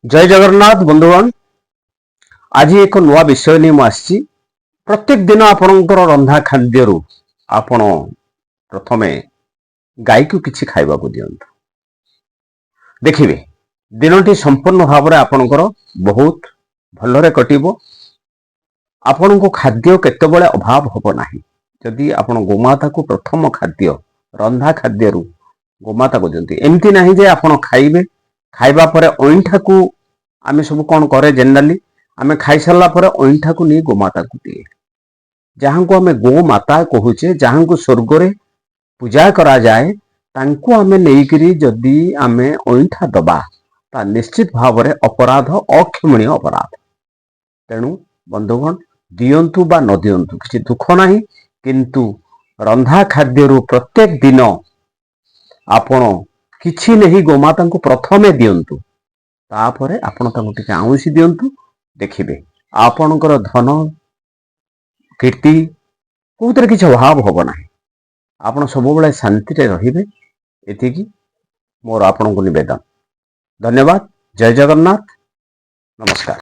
ଜୟ ଜଗନ୍ନାଥ ବନ୍ଧୁଗଣ। ଆଜି ଏକ ନୂଆ ବିଷୟ ନେଇ ମୁଁ ଆସିଛି। ପ୍ରତ୍ୟେକ ଦିନ ଆପଣଙ୍କର ରନ୍ଧା ଖାଦ୍ୟରୁ ଆପଣ ପ୍ରଥମେ ଗାଈକୁ କିଛି ଖାଇବାକୁ ଦିଅନ୍ତୁ। ଦେଖିବେ, ଦିନଟି ସମ୍ପୂର୍ଣ୍ଣ ଭାବରେ ଆପଣଙ୍କର ବହୁତ ଭଲରେ କଟିବ। ଆପଣଙ୍କୁ ଖାଦ୍ୟ କେତେବେଳେ ଅଭାବ ହେବ ନାହିଁ, ଯଦି ଆପଣ ଗୋମାତାକୁ ପ୍ରଥମ ଖାଦ୍ୟ ରନ୍ଧା ଖାଦ୍ୟରୁ ଗୋମାତାକୁ ଦିଅନ୍ତି। ଏମିତି ନାହିଁ ଯେ ଆପଣ ଖାଇବେ, ଖାଇବା ପରେ ଅଇଁଠାକୁ। ଆମେ ସବୁ କ'ଣ କରେ ଜେନେରାଲି, ଆମେ ଖାଇସାରିଲା ପରେ ଅଇଁଠାକୁ ନେଇ ଗୋମାତାକୁ ଦିଏ। ଯାହାଙ୍କୁ ଆମେ ଗୋମାତା କହୁଛେ, ଯାହାଙ୍କୁ ସ୍ୱର୍ଗରେ ପୂଜା କରାଯାଏ, ତାଙ୍କୁ ଆମେ ନେଇକରି ଯଦି ଆମେ ଅଇଁଠା ଦବା, ତା ନିଶ୍ଚିତ ଭାବରେ ଅପରାଧ, ଅକ୍ଷମଣୀୟ ଅପରାଧ। ତେଣୁ ବନ୍ଧୁଗଣ, ଦିଅନ୍ତୁ ବା ନ ଦିଅନ୍ତୁ, କିଛି ଦୁଃଖ ନାହିଁ। କିନ୍ତୁ ରନ୍ଧା ଖାଦ୍ୟରୁ ପ୍ରତ୍ୟେକ ଦିନ ଆପଣ କିଛି ନେଇ ଗୋମାତାଙ୍କୁ ପ୍ରଥମେ ଦିଅନ୍ତୁ। ତାପରେ ଆପଣ ତାଙ୍କୁ ଟିକେ ଆଉଁସି ଦିଅନ୍ତୁ। ଦେଖିବେ, ଆପଣଙ୍କର ଧନ, କୀର୍ତ୍ତି କୋଉଥିରେ କିଛି ଅଭାବ ହବ ନାହିଁ। ଆପଣ ସବୁବେଳେ ଶାନ୍ତିରେ ରହିବେ। ଏତିକି ମୋର ଆପଣଙ୍କୁ ନିବେଦନ। ଧନ୍ୟବାଦ। ଜୟ ଜଗନ୍ନାଥ। ନମସ୍କାର।